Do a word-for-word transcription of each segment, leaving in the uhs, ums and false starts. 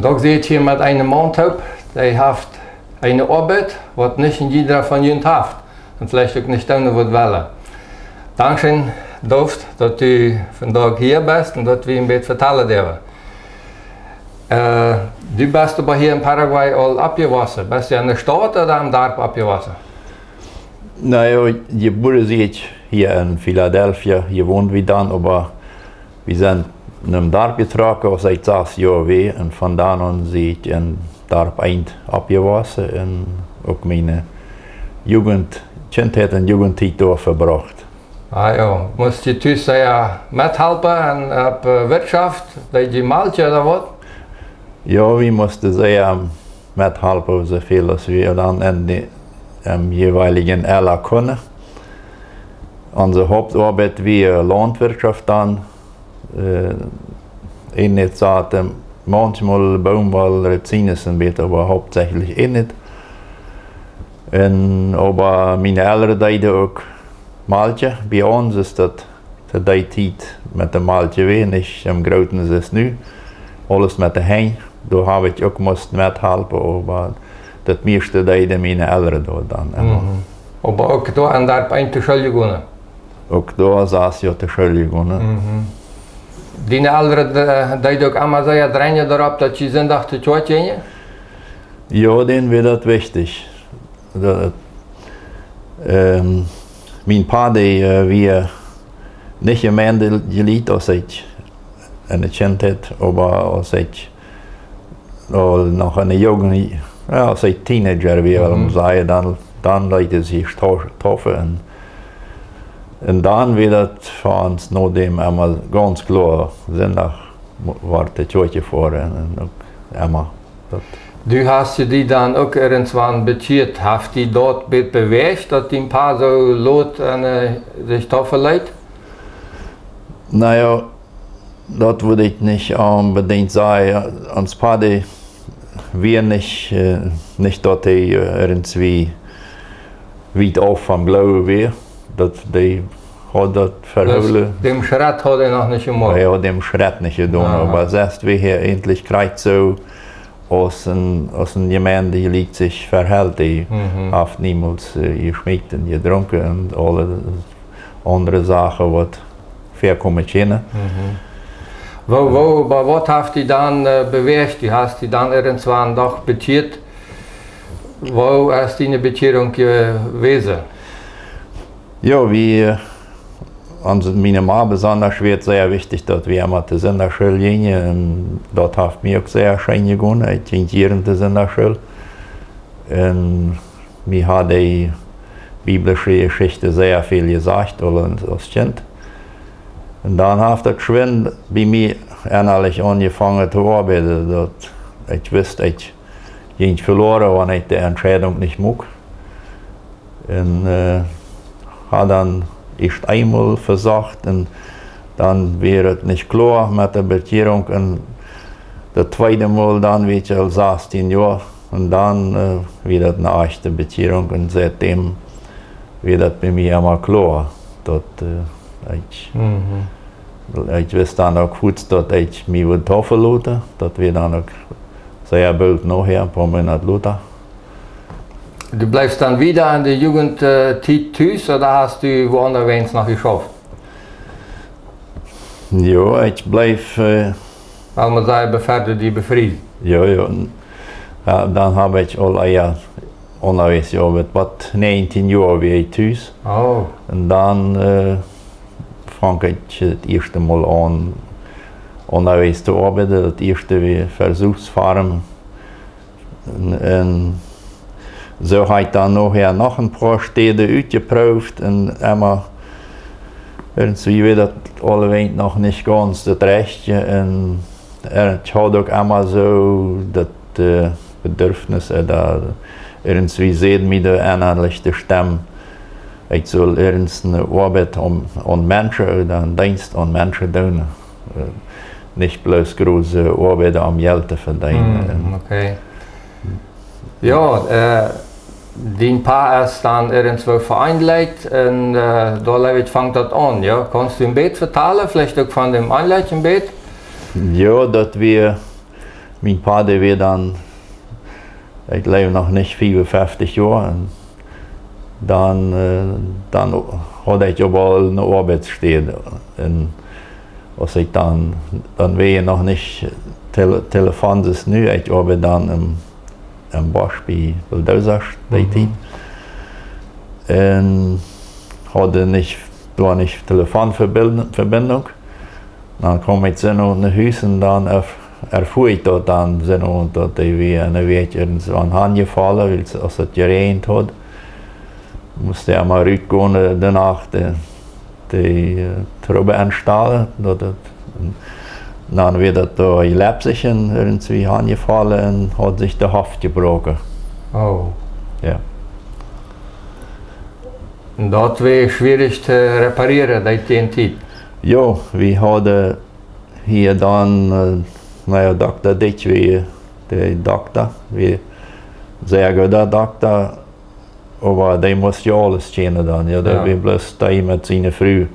Doa sit ekj hia met eenen Maun toop, dee haft eene Oabeit, waut nich een jieda von junt haft. Un veleicht uk nich doonen woat wellen. Dankscheen, Doof, daut du vondoag hia best un daut wie een bät vetalen doonen. Äh, du best oba hia en Paraguay aul oppjewossen. Best du en de Staut ooda em Darp oppjewossen? Na jo, jebuaren sie ekj hia en Philadelphia, jewont wie dan, oba wie sent em Darp jetrocken, aus ekj sas Joa wia, un von dan aun sie ekj en Darp eent oppjewossen un uk miene Jugent, Kjintheit un Jugenttiet doa vebrocht. Ah jo, must du tus sea methalpen un opp, äh, Wirtschaft, daut du malkjen ooda waut? Jo, wie musten sea methalpen, soo väl aus wie dan en de, em jeweiligen Ella kunnen. Onse Hauptoabeit wia Launtwirtschaft dan, äh, en de Tiet, äh, maunchmol Boomwoll, Rezines een bät, oba hauptsächlich en de. Un oba miene Elren deeden uk malkjen. Bie ons es daut to dee Tiet met de Malkj wea nich em grooten soo aus nu. Aules met de Henj. Doa hab ekj uk must methalpen, oba daut mieeschte deeden miene Elren doa dan emma. Mhm. Oba uk doa en Darp eent to School jegonen? Uk doa sas Joa to School jegonen. Mhm. Diene Elren, äh, deeden uk emma sea drenjen doaropp, daut jie Sindach to Kjoakj jinjen? Jo, dän wia daut wichtich. Daut, ähm, mien Pa, dee, äh, wia nich Jemeentejlitt, aus ekj en de Kjintheit, oba aus ekj aul noch en de Jugent, jo, aus ekj Teenager wia, well Mhm. sajen, dan, dan leet hee sikj tau-, taufen. Un, un dan wia daut fa ons no däm emma gaunz kloa, Sindach mu-, wort to Kjoakj jefoaren un uk emma daut. Du hast die dan uk irjentwan bekjieet. Haft die daut bät bewäacht, daut dien Pa soo lot en, äh, sikj taufen leet? Na jo, daut wudd ekj nich onbedinjt sajen. Ons Pa, dee wia nich, äh, nich daut hee, äh, irjentwie wiet auf vom Gloowen wia. Daut, dee haud daut Dus vehoolen. dän Schrett haud hee noch nich jemoakt. Hee haud dän Schrett nich jedonen, Aha. oba sest wia hee eejentlich krakjt soo aus een, aus een Jemeentejlitt sikj vehelt. Hee Mhm. haft niemols, äh, jeschmeekjt un jedrunken un aule aundre Sachen, waut väakomen kjennen. Mhm. Woo, woo, oba waut haft die dan, äh, bewäacht? Du hast die dan irjentwan doch bekjieet. Woo es diene Bekjierunk jewast? Jo, wie, äh, ons, miene Ma besonda wia daut sea wichtich, daut wie emma to Sindachschool jinjen. Un daut haft mie uk sea scheen jegonen. Ekj jinkj jieren to Sindachschool. Un mie haud dee biblische Jeschichten sea väl jesajcht, aul aus, aus Kjint. Un dan haft daut schwind bie mie ennalich aunjefongen to oabeiden, daut ekj wist, ekj jinkj veloaren, wan ekj de Entscheidunk nich muak. Un, äh, haud dan ieescht eemol vesocht un dan wia et nich kloa met de Bekjierunk. Un daut tweede Mol, dan wia ekj aul sastieen Joa. Un dan, äh, wia daut eene echte Bekjierunk. Un siet däm wia daut bie mie emma kloa, daut, äh, ekj, Mhm. ekj wist dan uk goot, daut ekj mie wudd taufen loten. Daut wia dan uk sea boolt nohäa, een poa Moonat lota. Du bleefst dan wieda en de Jugent, äh, Tiet tus, ooda hast du wua aundasch noch jeschauft? Jo, ekj bleef, äh, Well wie sajen, befäa du die befriest. Jo, jo. Un, jo, dan hab ekj aul, jo, aundasch, jo, met waut, näajentieen Joa wia ekj tus. Oh. Un dan, äh, funk ekj daut ieeschte Mol aun, aundasch to oabeiden, daut ieeschte wia Vesuchsfarm. Un, un soo hab ekj dan nohäa noch een poa Städen utjeprooft un emma, irjentwie wia daut aulawäajen noch nich gaunz daut rajchte. Un ekj haud uk emma soo daut, äh, Bedurfnis, äh, daut irjentwie säd mie de ennaliche Stemm, ekj sull irjent eene Oabeit aun, aun Menschen, ooda een Deenst aun Menschen doonen. Äh, nich bloos große Oabeit om Jelt to vedeenen. Hm, okay. Jo, äh, dien Pa es dan irjentwua ve'eenlicht un, äh, doa, jleew ekj, funk daut aun, jo? Kaust du een bät vetalen, veleicht uk von däm Eenlicht een bät? Jo, daut wia Mien Voda wia dan, ekj jleew, noch nich fiefunfeftich Joa. Un dan, äh, dan haud ekj oba aul eene Oabeitsstäd. Un aus ekj dan, dan wia noch nich Tele Telefon, soo aus nu, ekj oabeid dan em, em Bosch bie Bulldozer, dee Tiet. Un haud nich, doa nich Telefonverbindung. Dan kjeem ekj soo no Hus un dan erf erfua ekj daut dan soo, daut dee wia, un dan wia ekj irjentwua aunjefollen, wiels aus daut jeräajent haud, must ekj mau rutgonen, äh, de Nacht, äh, de, äh, Trubbel aunstalen, daut et, dan wia daut doa jlepsich un irjentwua aunjefollen un haud sikj de Hoft jebroaken. Oh. Jo. Un daut wia schwierich to reparieren, dee Tiet. Jo, wie hauden hia dan, äh, na jo, Dokta Ditch wia de Dokta, wia sea gooda Dokta, oba dee must jo aules kjanen dan, jo, daut wia bloos dee met siene Fru.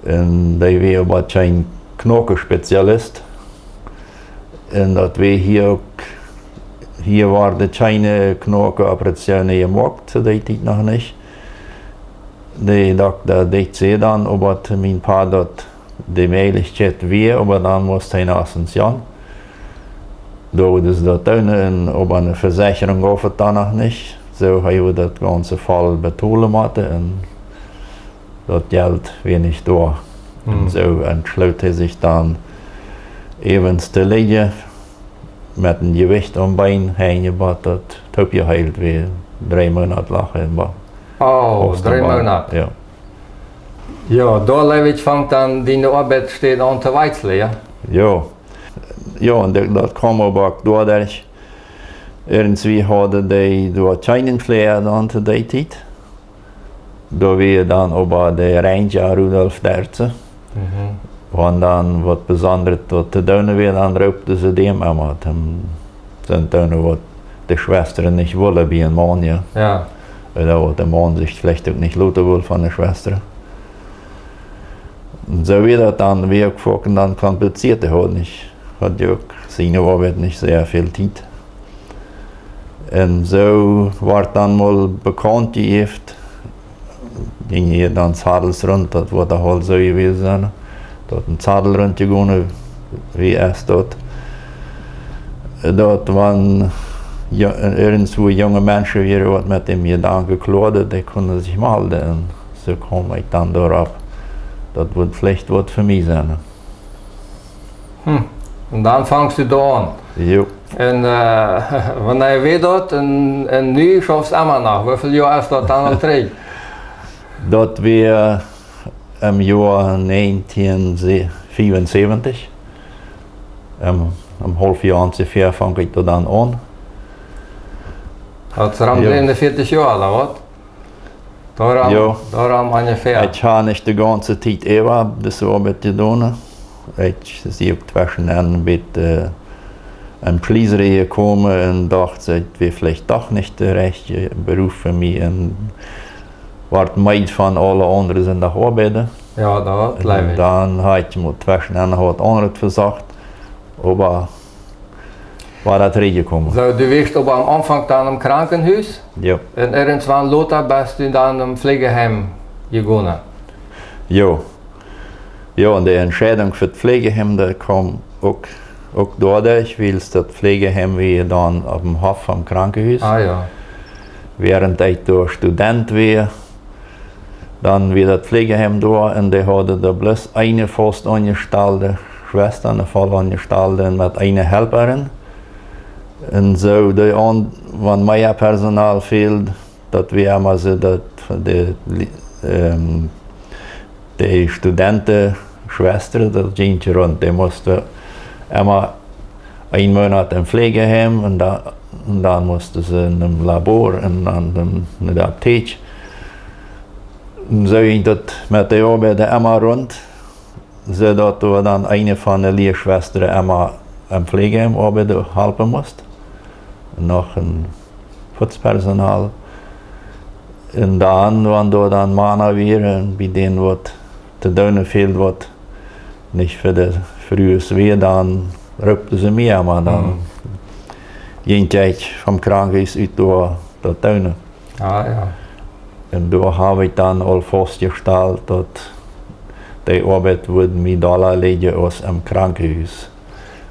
Un dee wia oba kjeen Knoakenspezialist. Un daut wia hia uk, hia worden kjeene Knoakeoperatioonen jemoakt, to dee Tiet noch nich. De Dokta Ditch säd dan, oba to mien Pa daut de Mäajlichkjeit wia, oba dan must hee no Asunción. Doa wudden see daut doonen, un oba eene Vesechrunk gauf et dan noch nich. Soo hee wudd daut gaunze voll betolen motten un daut Jelt wia nich doa. Un soo entschloot hee sikj dan, äwent to lijen, met een Jewicht aum Been, henjen, bat daut toopjeheelt wia, dree Moonat lach hee em Bad. Oh, dree Moonat. Jo. Jo, doa, jleew ekj, funk dan diene Oabeitsstäd aun to wieslen, jo? Jo. Jo, un daut, daut kjeem oba uk doaderch, irjentwua hauden dee doa kjeenen Fläa dan to dee Tiet. Doa wia dan oba de Ranger Rudolf Derze. Wan dan waut Besondret doa to doonen wia, dan roopten see däm emma. Dan sent doa waut de Schwestren nich wullen bie een Maun, jo. Jo. Ooda waut de Maun sikj veleicht uk nich loten wull von de Schwestren. Un soo wia daut dan, wia uk foaken dan kompliziert, dee haud nich, haud jo uk siene Oabeit nich sea väl Tiet. Un soo wort dan mol bekaunt jejäft, jinjen hia dan Zadels runt, daut woat aul soo jewast sennen, daut een Zadel runt jegonen, woo es daut? Daut wan jo, irjentwua junge Menschen wieren, waut met däm Jedanken kloaden, dee kunnen sikj malden. Un soo kjeem ekj dan doaropp, daut wudd veleicht waut fa mie sennen. Hm. Un dan fangst du doa aun. Jo. Un, äh, wanea wia daut? Un, un nu schaufst emma noch. Woo väl Joa es daut dan aul trigj? Daut wia em Joa näajentieen fiefunsäwentich. Em, em Haulfjoa onjefäa funk ekj doa dan aun. Daut es rom Jo. drieunveatich Joa, ooda waut? Doarom, Jo. Doarom onjefäa. Ekj hab nich de gaunze Tiet äwa dise Oabeit jedonen. Ekj sie uk tweschen een bät, äh, aum Kjliesren jekomen un docht, daut wia veleicht doch nich de rajchte Beruf fa mie un wort meed von aule aundre Sindach Oabeiten. Jo, daut jleew ekj. Dan hab ekj mol tweschen een waut aundret vesocht, oba wia daut trigj jekomen. Soo, du wieescht oba aum Aunfank dan em Krankenhus? Jo. Un irjentwan lota best du dan em Fläajeheim jegonen? Jo. Jo, un de Entscheidunk fa daut Fläajeheim, dee kjeem uk, uk doaderch, wiels daut Fläajeheim wia dan oppem Hoff vom Krankenhus. Ah, jo. Wäarent ekj doa Student wia, dan wia daut Fläajeheim doa un dee hauden doa bloos eene faust aunjestalde Schwesta, eene voll aunjestalde un met eene Helperin. Un soo, dee aun-, wan mea Personal fäld, daut wia emma soo, daut de, ähm, de Studentenschwestren, daut jinkj runt. Dee musten emma een Moonat em Fläajeheim un da-, un dan musten see en een Labor un dan en, en de Apteek. Un soo jinkj daut met de Oabeit emma runt, soo daut doa dan eene von de Lieschwestren emma em Fläajeheim oabeiden halpen must. Un noch een Putzpersonal. Un dan, wan doa dan Mana wieren, bie dän waut to doonen fäld, waut nich fa de Frues wia, dan roopten see mie aun, dan jinkj ekj vom Krankenhus ut doa daut doonen. Ah, jo. Un doa hab ekj dan aul faustjestalt, daut de Oabeit wudd mie dolla lijen aus em Krankenhus.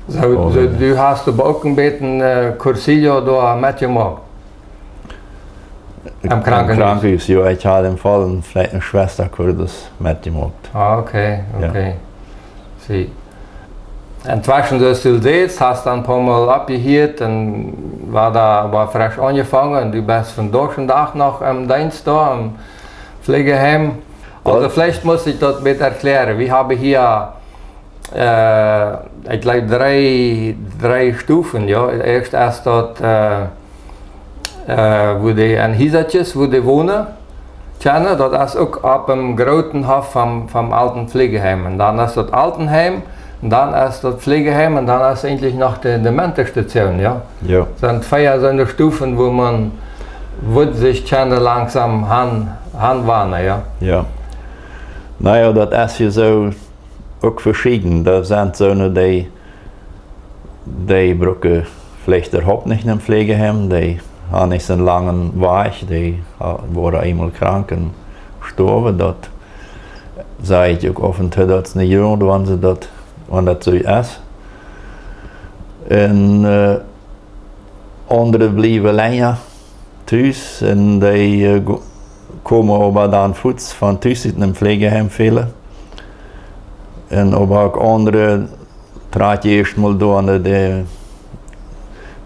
Soo, soo, du hast oba uk een bät, äh, cursillo doa metjemoakt? Em Krankenhus? Em Krankenhus, jo, ekj hab em Faul veleicht een Schwestacursus metjemoakt. Ah, okay, okay. See. Entweschen, soo aus du sajchst, hast dan een poamol oppjehieet un wia doa oba fresch aunjefongen un du best vondoag dän Dach noch em Deenst doa, em Pflegeheim. Aulsoo veleicht mott ekj daut bät erkjlären. Wie haben hia, äh, ekj jleew, dree, dree Stufen, jo. Ieescht es daut, äh, äh, wua dee en Hiesakjes, wua dee wonen kjennen, daut es uk opp dän grooten Hoff vom, vom Alten Pflegeheim. Un dan es daut Altenheim, un dan es daut Pflegeheim, un dan es eejentlich noch de Dementenstazion, jo? Jo. Sent vea soone Stufen, wua maun wudd sikj kjennen langsom han, hanwanen, jo? Jo. Na jo, daut es hia soo uk veschieden. Doa sent soone, dee, dee brucken veleicht äwahaupt nich em Pflegeheim, dee haben nich soon langen Wajch, dee ha-, woaren eemol krank un stoawen. Daut saj ekj uk auf un too, daut es nich goot, wan see daut, wan daut soo es. Un, äh, aundre bliewen lenja tus un dee, äh, go-, komen oba dan fuaz von tus ut een Pflegeheim, väle. Un oba uk aundre trakjen ieescht mol doa aun de, de,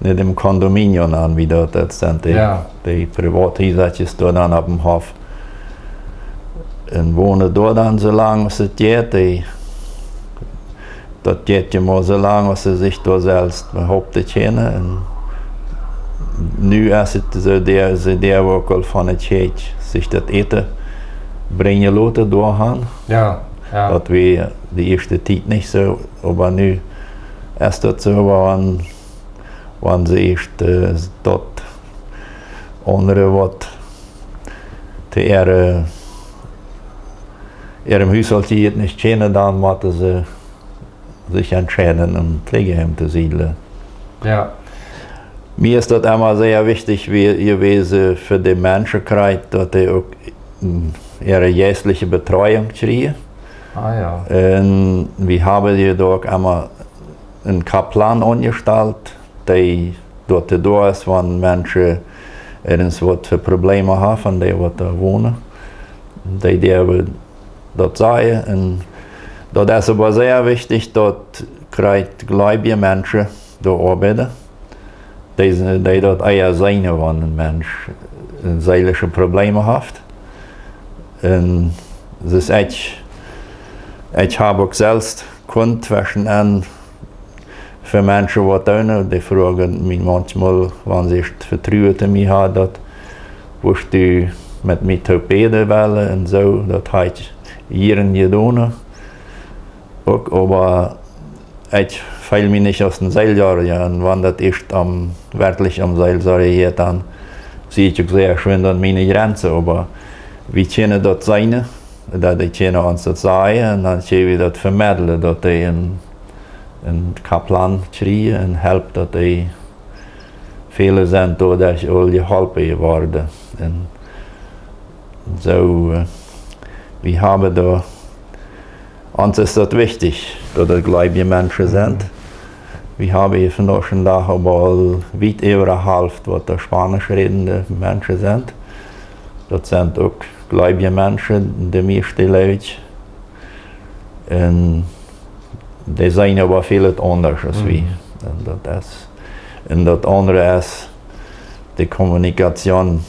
no däm Condominio aun, woo daut, daut sent dee, jo, dee Privathiesakjes doa dan opp däm Hoff. Un wonen doa dan soo lang aus et jeit, dee, daut jeit je mau soo lang aus see sikj doa selfst äwahaupt kjennen. Un nu es et soo, dee, see, dee woakjt aul von et Kjäakj, sikj daut Äten brinjen loten doa han. Jo, jo. Daut wia de ieeschte Tiet nich soo, oba nu es daut soo, wan, wan see ieescht, äh, daut aundre waut to äare, äarem Hushoolt jehieet nich kjennen, dan motten see sikj entscheiden, em Pflegeheim to siedlen. Jo. Mie es daut emma sea wichtich wie-, jewäsen fa de Menschenkjreis, daut dee uk, mm, äare jeistliche Betreuung kjrieen. Ah, jo. Un wie haben hia uk emma eenen Kaplan aunjestalt, dee doa doa es, wan Menschen irjent waut fa Probleme haben, dee waut doa wonen. Dee, dee haben daut sajen. Un daut es oba sea wichtich, daut krakjt gleubje Menschen doa oabeiden. Dee, dee daut ea seenen, wan een Mensch seelische Probleme haft. Un daut es ieescht, ekj hab uk selfst kunt tweschen en fa Menschen waut doonen, dee froagen mie maunchmol, wan see ieescht Vetruen to mie haben, daut: "Wurscht du met mie toop bäden wellen?" Un soo, daut hab ekj jieren jedonen. Uk, oba ekj feel mie nich aus een Seelsorja, jo. Un wan daut ieescht om, werkjlich om Seelsorja jeit, dan sie ekj uk sea schwind aun miene Jrenzen, oba wie kjennen daut seenen, daut dee kjennen ons daut sajen, un dan kjenn wie daut vemeddlen, daut dee een, een Kaplan kjrieen un Help, daut dee väle sent doaderch aul jeholpen jeworden. Un soo, äh, wie haben doa, ons es daut wichtich, daut et gleubje Menschen sent. Wie haben hia vondoag dän Dach oba aul wiet äwa de Halft, waut doa Spanisch rädende Menschen sent. Daut sent uk gleubje Menschen, de mieeschte Leew. Un dee sent oba väl aundasch aus wie. Mhm. Un daut es, un daut aundre es de Kommunikation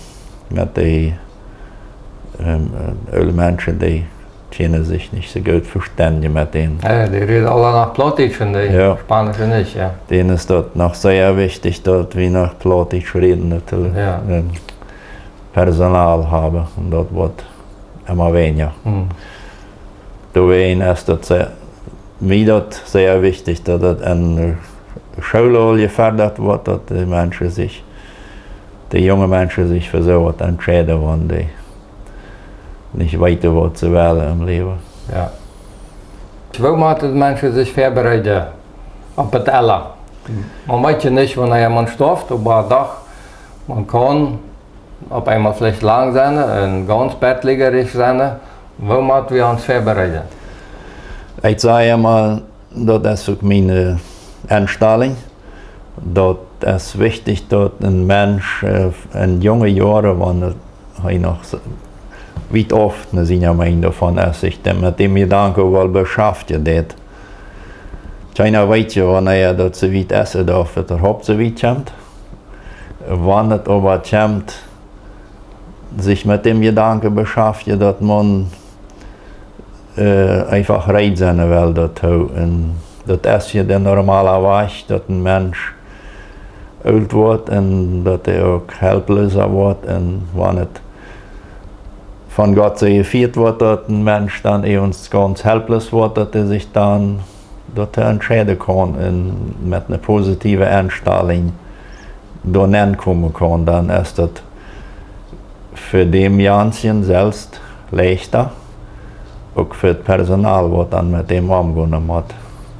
met de, ähm, äh, oole Menschen, dee kjennen sikj nich soo goot vestonen met dän. Jo, dee räden aule noch Plautdietsch un dee, jo, Spanisch nich, jo. Dän es daut noch sea wichtich, daut wie noch Plautdietsch räden, daut, jo, ähm, Personal haben, un daut woat emma weinja. Mhm. Doawäajen es daut sea, mie daut sea wichtich, daut daut en de School aul jefoddat woat, daut de Menschen sikj, de junge Menschen sikj fa soo waut entscheiden, wan dee nich weeten, waut see wellen em Läwen. Jo. Woo motten de Menschen sikj väabereiden? Opp daut Ella. Maun weet je nich, wanea maun stoaft, oba doch, maun kaun opp eemol veleicht lang sennen un gaunz bettlägerich sennen. Woo mott wie ons väabereiden? Ekj saj emma, daut es uk miene Enstalunk. Daut es wichtich, daut een Mensch en junge Joaren, wan hee noch wiet auf no siene Meeninj doavon es, sikj dan met däm Jedanken woll beschaftjen deit. Kjeena weet je, wanea daut soo wiet es, ooda auf et äwahaupt soo wiet kjemt. Wan et oba kjemt, sikj met däm Jedanken beschaftjen, daut maun eefach reed sennen well doatoo. Un daut es je de normala Wajch, daut een Mensch oolt woat un daut hee uk helploosa woat. Un wan et von Gott soo jefieet woat, daut een Mensch dan ea gaunz helploos woat, daut hee sikj dan doatoo entscheiden kaun un met ne positiewe Enstalunk doa nenkomen kaun, dan es daut fa dämjenijen selfst leichta, uk fa daut Personal, waut dan met däm omgonen mott.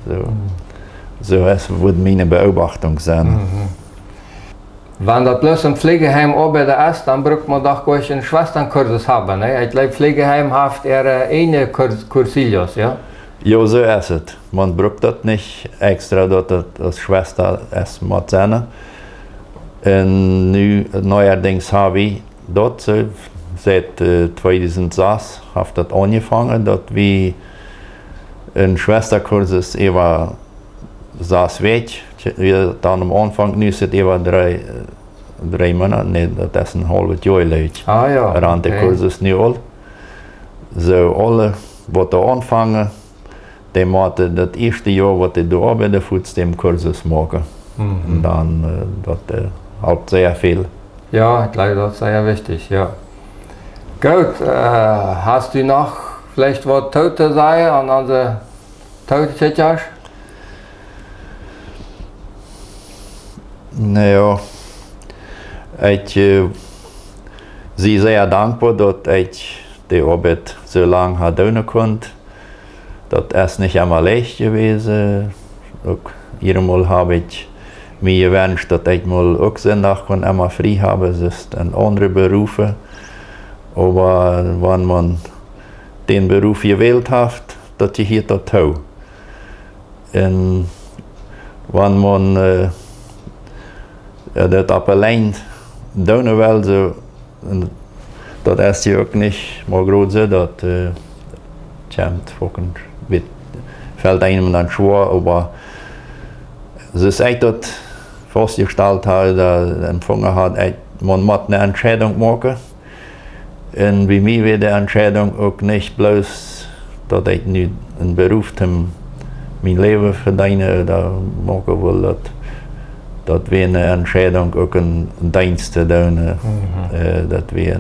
Soo es, wudd miene Beobachtunk sennen. Wan daut bloos em Fleegeheim oabeiden es, dan brukt maun doch goanich een Schwestakursus haben, nä? Ekj jleew, Fleegeheim haft äare eejne Cursillos, jo? Jo, soo es et. Maun brukt daut nich extra, daut daut aus Schwesta es mott sennen. Un nu, neuerdings ha wie daut soo, siet tweedusent sas haft daut aunjefongen, daut wie een Schwestakursus äwa sas Wäakj, wie dan aum Aunfank, nu es et äwa dree Moonat, nä, daut es een haulwet Joa, jleew ekj. Rant de Kursus nu aul. Soo aule, waut doa aunfangen, dee motten daut ieeschte Joa, waut dee doa oabeiden, fuaz dän Kursus moaken. Un dan, daut halpt sea väl. Jo, ekj jleew, daut es sea wichtich, jo. Goot, hast du noch veleicht waut too to sajen aun onse Tookjikjasch? Na jo, ekj sie sea dankboa, daut ekj de Oabeit soo lang ha doonen kunt. Daut es nich emma leicht jewäsen. Uk eenmol hab ekj mie jewenscht, daut ekj mol uk Sindach kunn emma frie haben, sest en aundre Berufe. Oba wan maun dän Beruf jewält haft, daut jehieet doatoo. Un wan maun daut opp auleen doonen well, soo, daut es je uk nich mau groot soo, daut kjemt foaken, felt eenem dan schwoa, oba soo aus ekj daut faustjestalt ha, daut empfungen ha, maun mott ne Entscheidunk moaken. Un bie mie wia de Entscheidunk uk nich bloos, daut ekj nu en Beruf toom mien Läwen vedeenen ooda moaken wull, daut wia ne Entscheidunk uk en Deenst to doonen. Daut wia,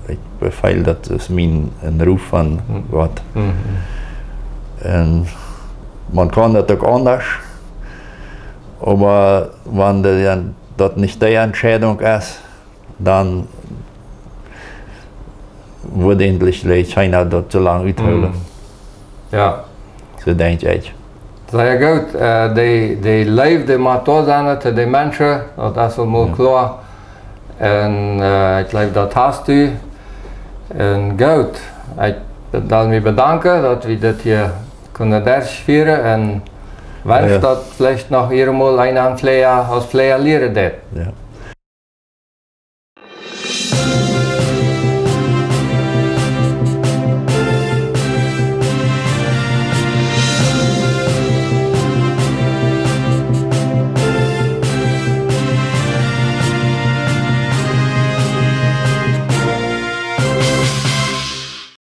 ekj befeel, daut es mien, en Ruf von Gott. Un maun kaun daut uk aundasch, oba wan daut nich de Entscheidunk es, dan wudd eejentlich kjeena daut soo lang uthoolen. Soo denkj ekj. Sea goot. De Leew mott doa sennen to de Menschen, daut es aul mol kloa. Un ekj jleew, daut hast du. Un goot, ekj well mie bedanken, daut wie dit hia kunnen derchfieren, un wensch, daut veleicht noch eenmol eena aus Fleeja lieren deit.